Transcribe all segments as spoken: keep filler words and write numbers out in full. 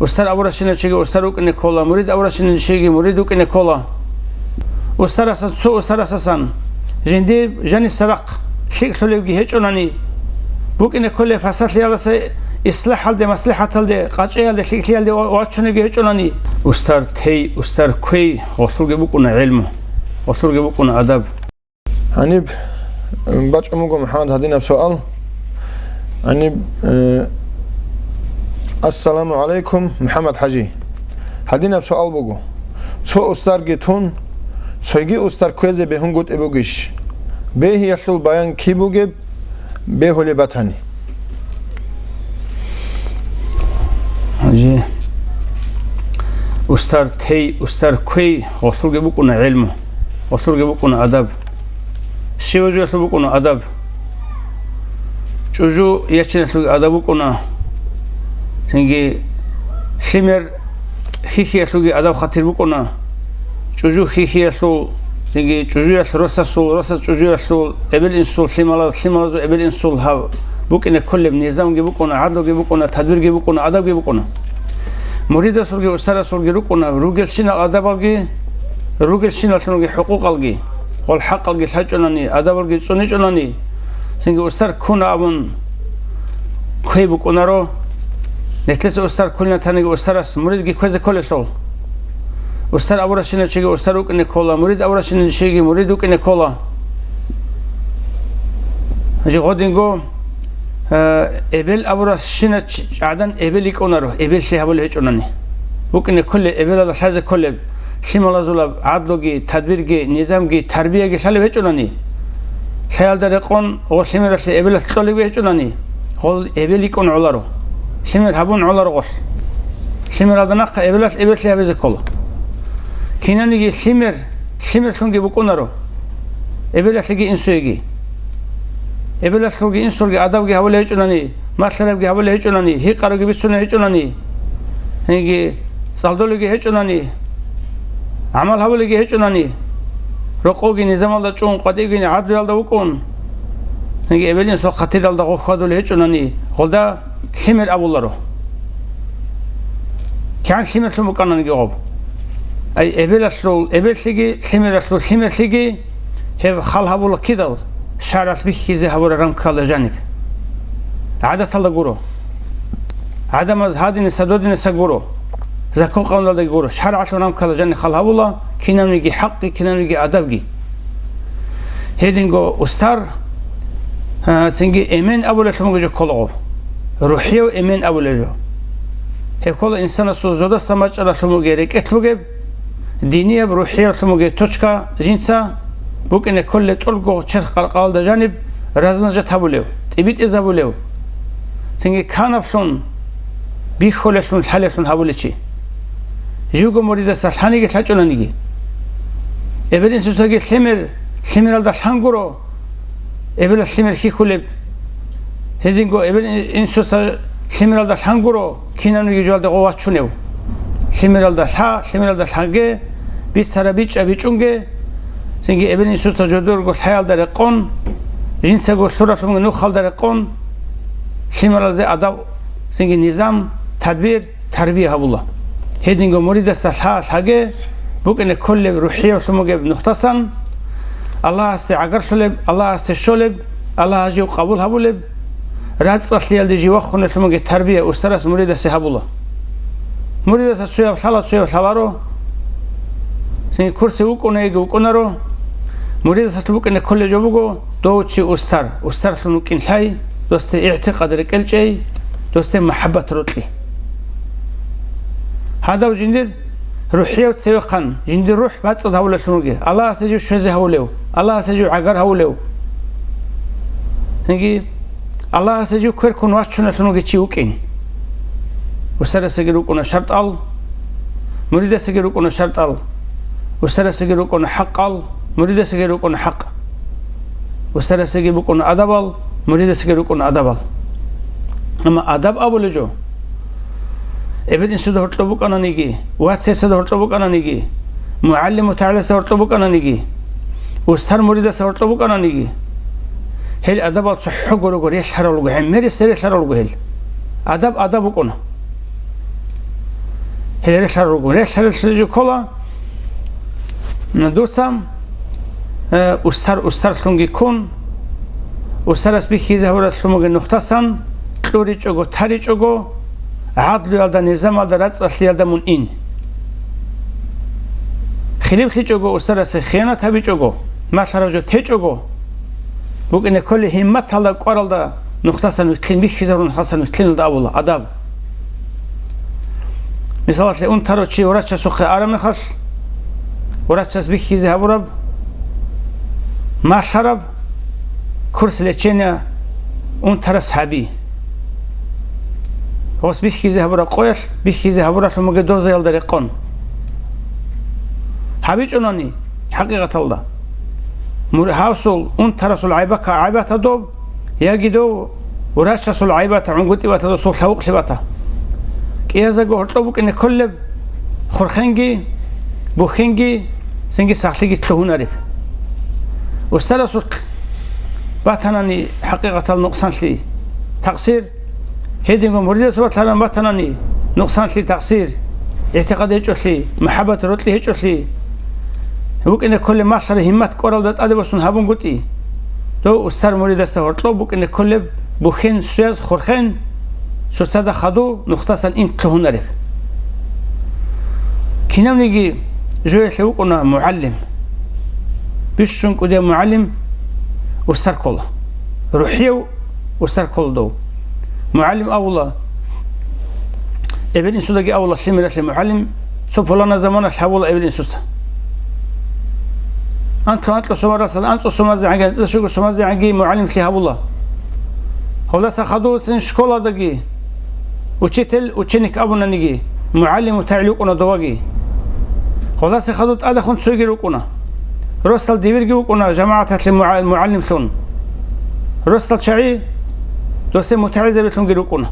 Устар абуращинав чиги устар вукӀине ккола, мурид абуращинав чиги мурид вукӀине ккола. Устарасан, цо устарасасан жиндир жаниса рахъ лъикӀлъулевги гьечӀонани, букӀине кколеб фасалъиялдаса ислахӀалде, маслихӀаталде, къачӀеялде, лъикӀлъиялде ва-, вачуневги гьечӀонани. Устар тей, устар квей гъолъулги букӀуна гӀилму, гъолъулги букӀуна адаб. Гьаниб, м, бачӀун буго МухӀаммад гьадинаб суал. Гьаниб, э, Ассаламу гӀалайкум, МухӀаммад хӀажи. Гьадинаб суал буго. Цо устарги тун, цойги устар кквезе бегьунгутӀи бугищ? Бегьиялъул баян киб бугеб бегьулеб батани? Гьанже устар тей, устар квей гъолъулги букӀуна гӀилму, гъолъулги букӀуна адаб. Щивав жоялъул букӀуна адаб. ЧӀужу ячиналъулги адаб букӀуна. Цинги лъимер хьихьиялъулги адаб-хатир букӀуна. ЧӀужу хьихьиялъул, цинги чӀужуялъ росасул, росас чӀужуялъул, эбел-инсул лъималаз, лъималазул эбел-инсул гьаб букӀине кколеб низамги букӀуна, гӀадлуги букӀуна, тадбирги букӀуна, адабги букӀуна. Муридасулги устарасулги рукӀуна ругелщинал адабалги, ругелщиналъунги хӀукъукъалги, гъол хӀакъалги лъачӀунани, адабалги цӀуничӀунани, цинги устар ккуна абун квей букӀунаро. Нилъеца устар кколин таниги устарас муридги кквезе кколелъул. Устар абуращинав чиги устар вукӀине ккола, мурид абуращинав чиги мурид вукӀине ккола. Жи гъодинго, э, эбел абуращинав чи-, гӀадан эбел йикӀунаро, эбеллъи гьабулеб гьечӀунани. БукӀине кколеб, эбелалда лъазе кколеб, лъималазулаб гӀадлуги, тадбирги, низамги, тарбияги лъалеб гьечӀунани. Лъаялда рекъон гъо лъимералъе эбелалъ кьолебги гьечӀунани, гъол эбел йикӀун гӀоларо. Лъимер гьабун гӀоларо гъолъ. Лъимералда нахъа эбелалъ эбеллъи гьабизе ккола. Кинаниги лъимер, лъимерлъунги букӀунаро. Эбелалъеги инсуеги. Эбелалъулги инсулги адабги гьабулеб гьечӀунани, малъарабги гьабулеб гьечӀунани, гьикъарабги бицунеб гьечӀунани, гьенги цӀалдолебги гьечӀунани, гӀамал гьабулебги гьечӀунани, рокъовги низамалда чӀун, къватӀивги гӀадлуялда вукӀун, гьенги эбел-инсул хатиралда гъо хьвадулеб гьечӀунани, гъолда лъимер абуларо. КигӀан лъимерлъун букӀананиги гъоб. Ай, эбелалъул эбеллъиги, лъимералъул лъимерлъиги гьеб хал гьабула кидал, шаргӀалъ бихьизе гьабураб рамкалда жаниб. ГӀадаталда гуро. ГӀадамаз гьадинаса-додинаса гуро. Закон-къануналдаги гуро. ШаргӀалъул рамкалда жаниб хал гьабула, кинавниги хӀакъги, кинавниги адабги. Гьединго устар, а, цинги эмен абулелъун буго жо кколаго. РухӀияв эмен абулел жо. Гьеб ккола инсанасул зодасан бачӀаралъун бугеб рекӀелъ бугеб, динияб рухӀияблъун бугеб точка жинца букӀине кколеб тӀолго черх къаркъалалда жаниб размножать гьабулев, тӀибитӀизабулев, цинги канаблъун, бихьулелъун, лъалелъун гьабулев чи. Живго муридаса лъаниги лъачӀунаниги. Эбел-инсуцаги лъимер, лъимералда лъан гуро, эбелалъ лъимер хьихьулеб. Гьединго эбел-инсуца лъимералда лъан гуро, кинавниги жоялде гъов вачунев. Лъимералда лъа, лъимералда лъанге, бицара бичӀа бичӀунге, цинги эбел-инсуца жодорго лъаялда рекъон, жинцаго лъуралъунги нухалда рекъон, лъимералзе адаб, цинги низам, тадбир, тарбия гьабула. Гьединго муридасда лъа-лъаге букӀине кколеб рухӀияблъун бугеб нухтасан, Аллагьасде гӀагарлъулеб, Аллагьасде щолеб, Аллагьас жив къабул гьабулеб, рацӀцӀалъиялде жив вахунелъун бугеб тарбия устарас муридасе гьабула. Муридасда цояб лъала, цояб лъаларо, цинги курсе вукӀунаеги вукӀунаро, муридасалъ букӀине кколеб жо буго, дов чи устар, устарлъун вукӀин лъай, досде игӀтикъад рекӀелчӀей, досде махӀаббат рокьи. Гьадав жиндир рухӀияв цевехъан, жиндир рухӀ бацӀцӀад гьавулелъун вугев, Аллагьасе жив щвезе гьавулев, Аллагьасе жив гӀагар гьавулев. Цинги Аллагьасе жив кверкун вачуналъун вугев чи вукӀин. Устарасеги рукӀуна шартӀал, муридасеги рукӀуна шартӀал, устарасеги рукӀуна хӀакъал, муридасеги рукӀуна хӀакъ. Устарасеги букӀуна адабал, муридасеги рукӀуна адабал. Амма адаб абулеб жо, эбел-инсуда гьоркьоб букӀананиги, вац-яцазда гьоркьоб букӀананиги, мугӀалим-мутагӀалимасда гьоркьоб букӀананиги, устар-муридасда гьоркьоб букӀананиги, гьел адабал цохӀо гурого релълъарал руго, гӀемерисеб релълъарал руго гьел. Адаб адаб букӀуна. Гьел релълъарал руго. Релълъаралъе жо ккола, дуца, э, устар-устарлъунги ккун, устарас бихьизе гьабуралъун бугеб нухтасан, кьуричӀого, таричӀого, гӀадлуялда, низамалда, рацӀцӀалъиялда мун ин. ХилиплъичӀого, устарасе хиянат гьабичӀого, малъараб жо течӀого, букӀине кколеб гьимматалда кӀваралда нухтасан вилълъин, бихьизарун нухтасан вилълъиналда абула адаб. Мисалалъе, унтарав чи врачасухъе араб мехалъ, врачас бихьизе гьабураб, малъараб курс лечения унтарас гьаби. Гъос бихьизе гьабураб къоялъ, бихьизе гьабуралъун бугеб дозаялда рекъон. ГьабичӀунани, хӀакъикъаталда, мур-, гьавсул унтарасул гӀайбака гӀайбата доб, яги дов врачасул гӀайбата, гӀунгутӀи бата, досул лъавукълъи бата. КӀияздаго гьоркьоб букӀине кколеб хурхенги, бухьенги, цинги сахлъиги лъугьунареб. Устарасул батанани хӀакъикъатал нукъсанлъи, такъсир, гьединго муридасул батанани нукъсанлъи, такъсир, игӀтикъад гьечӀолъи, мухӀаббат, рокьи гьечӀолъи, букӀине кколеб малъараб гьиммат кӀваралда тӀаде босун гьабунгутӀи, дов устар муридасда гьоркьоб букӀине кколеб бухьен, суяз, хурхен, цоцазда хадув нухтасан ин лъугьунареб. Кинавниги жоялъе вукӀуна мугӀалим. Бищун кӀудияв мугӀалим устар ккола. РухӀияв устар ккола дов. МугӀалим авула, эбел-инсудаги авула, лъимералъе мугӀалим, цо пулана заманалъ гьавула эбел-инсуца. Анлъго-анкьго сумаралдаса анцӀго сумазе гӀанги, анцӀила щуго сумазе гӀанги мугӀалимлъи гьавула. Гьелдаса хадувцин школадаги, учитель, ученик абунаниги, мугӀалим мутагӀил вукӀуна доваги. Гьелдаса хадув тӀадехун цоги рукӀуна. Росдал дибирги вукӀуна жамагӀаталъе мугӀа-, мугӀалимлъун. Росдал чагӀи досие мутагӀилзабилъунги рукӀуна.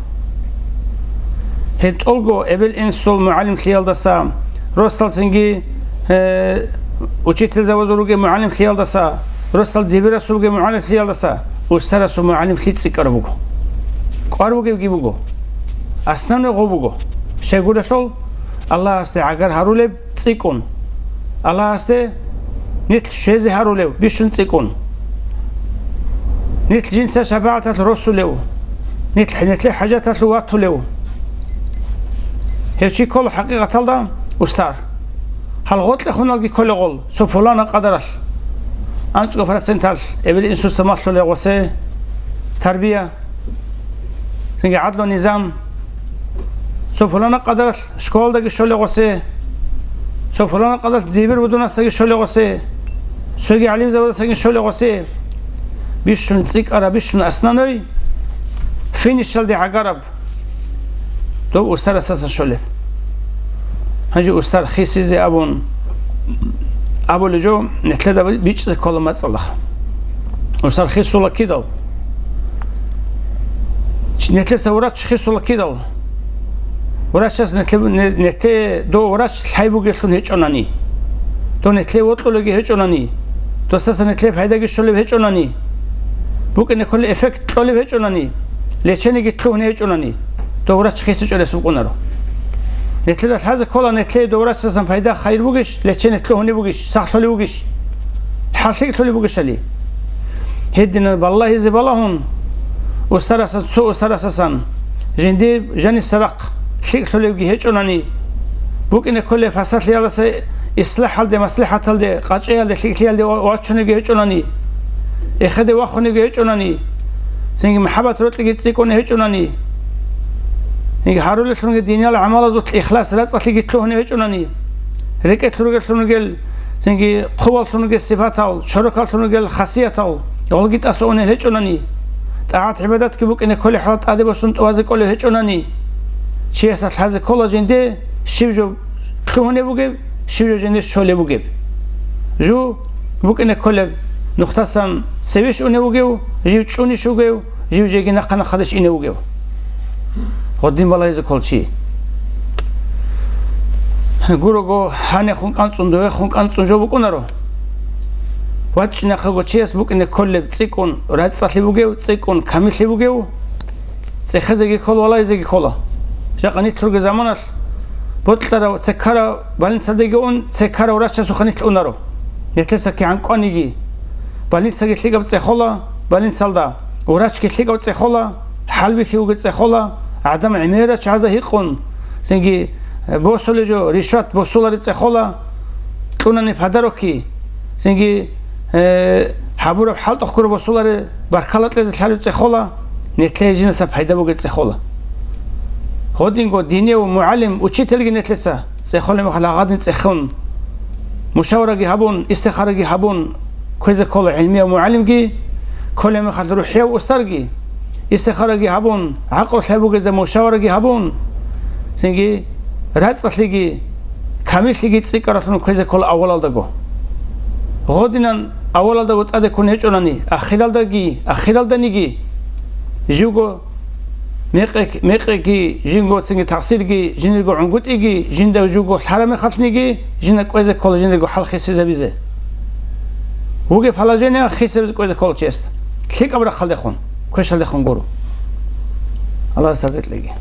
ГьебтӀолго эбел-инсул мугӀалимлъиялдаса, росдал цинги, э, учительзабазул ругел мугӀалимлъиялдаса, росдал дибирасул ругел мугӀалимлъиялдаса устарасул мугӀалимлъи цӀикӀкӀараб буго. КӀвар бугебги буго. Основной гъо буго. Щайгурелъул, Аллагьасде гӀагар гьарулеб цӀикӀкӀун. Аллагьасде нилъ щвезе гьарулев бищун цӀикӀкӀун. Нилъ жинца шапагӀаталъ росулев, нилъ, нилъер хӀажаталъув ватулев. Гьев чи ккола хӀакъикъаталда устар. Гьал гъоркьехуналги кколегъул, цо пулана къадаралъ, анцӀго проценталъ эбел-инсуца малъулел гъосе тарбия, цинги гӀадлу-низам, цо пулана къадаралъ школалдаги щолел гъосе, цо пулана къадаралъ дибир-будунасдаги щолел гъосе, цоги гӀалимзабаздасаги щолел гъосе, бищун цӀикӀкӀараб, бищун основной, финишалде гӀагараб дов устарасдасан щолеб. Гьанже устар хисизе абун, абулеб жо, нилъеда бичӀчӀизе ккола мацӀалда. Устар хисула кидал? Чи-, нилъеца врач хисула кидал? Врачас нилъе-, не-, нилъее дов врач лъай бугеблъун гьечӀонани, дов нилъее вокьулевги гьечӀонани, досдаса нилъее пайдаги щолеб гьечӀонани, букӀине кколеб эффект кьолеб гьечӀонани, лечениеги лъугьунеб гьечӀонани, дов врач хисичӀого рес букӀунаро. Нилъеда лъазе ккола, нилъее дов врачасдасан пайда, хайир бугищ, лечение лъугьунеб бугищ, сахлъулев вугищ, хӀаллъи лъулеб бугищали. Гьединан балагьизе балагьун, устарасдасан, цо устарасдасан жиндир жаниса рахъ лъикӀлъулевги гьечӀонани, букӀине кколеб фасалъиялдаса ислахӀалде, маслихӀаталде, къачӀиялде, лъикӀлъиялде ва-, вачуневги гьечӀонани, эхеде вахуневги гьечӀонани, цинги мухӀаббат-рокьиги цӀикӀкӀунеб гьечӀонани, цинги гьарулеллъунги диниял гӀамалазулъ ихлас, рацӀцӀалъиги лъугьунеб гьечӀонани, рекӀелъ ругеллъун ругел, цинги хъубаллъун ругел сипатал, чорокаллъун ругел хасиятал гъолги тӀаса унел гьечӀонани, тӀагӀат-гӀибадатги букӀине кколеб хӀалалъ тӀаде босун тӀубазе кӀолеб гьечӀонани, чиясда лъазе ккола жинде щиб жо лъугьунеб бугеб, щиб жо жинде щолеб бугеб. Жив букӀине кколеб нухтасан цевеш унев вугев, жив чӀунищ вугев, жив жеги нахъа-нахъадеш инев вугев. Гъодин балагьизе ккол чи. Гурого, гьанехун кӀанцӀун, довехун кӀанцӀун жо букӀунаро. ВачӀинахъего чияс букӀине кколеб цӀикӀкӀун рацӀцӀалъи бугев, цӀикӀкӀун камиллъи бугев, цӀехезеги ккола, валагьизеги ккола. Жакъа нилъ ругел заманалъ Бокьарав, цекарав, больницадаги ун, цекарав врачасухъа нилъ унаро. Нилъеца кигӀан кӀваниги, больницаги лъикӀаб цӀехола, больницалда врачги лъикӀав цӀехола, хӀалбихьи вугев цӀехола, гӀадамал гӀемерал чагӀазда гьикъун, цинги, э, босулеб жо, ришват босулареб цӀехола, кьунани подарокги, цинги, э, гьабураб хӀалтӀухъ гуро босулареб, баркала кьезе лъалеб цӀехола, нилъее жинаса пайда бугеб цӀехола. Гъодинго динияв мугӀалим, учительги нилъеца цӀехолеб мехалъ гьагъадин цӀехун, мушавараги гьабун, истихараги гьабун, кквезе ккола гӀилмияв мугӀалимги, кколеб мехалъ рухӀияв устарги, истихараги гьабун, гӀакълу лъай бугезда мушавараги гьабун, цинги рацӀцӀалъиги, камиллъиги цӀикӀкӀаралъун кквезе ккола аввалалдаго. Гъодинан аввалалдаго тӀаде ккун гьечӀонани, ахиралдаги, ахиралданиги, живго мекъи-, мекъиги, жинго цинги тахсирги, жиндирго гӀунгутӀиги, жинда живго лъараб мехалъниги, жинда кквезе ккола жиндирго хӀал хисизабизе. Вугеб положение хисабизе кквезе ккола чиясда. ЛъикӀаб рахъалдехун, квешалдехун гуро. Аллагьас тавфикъ кьеги.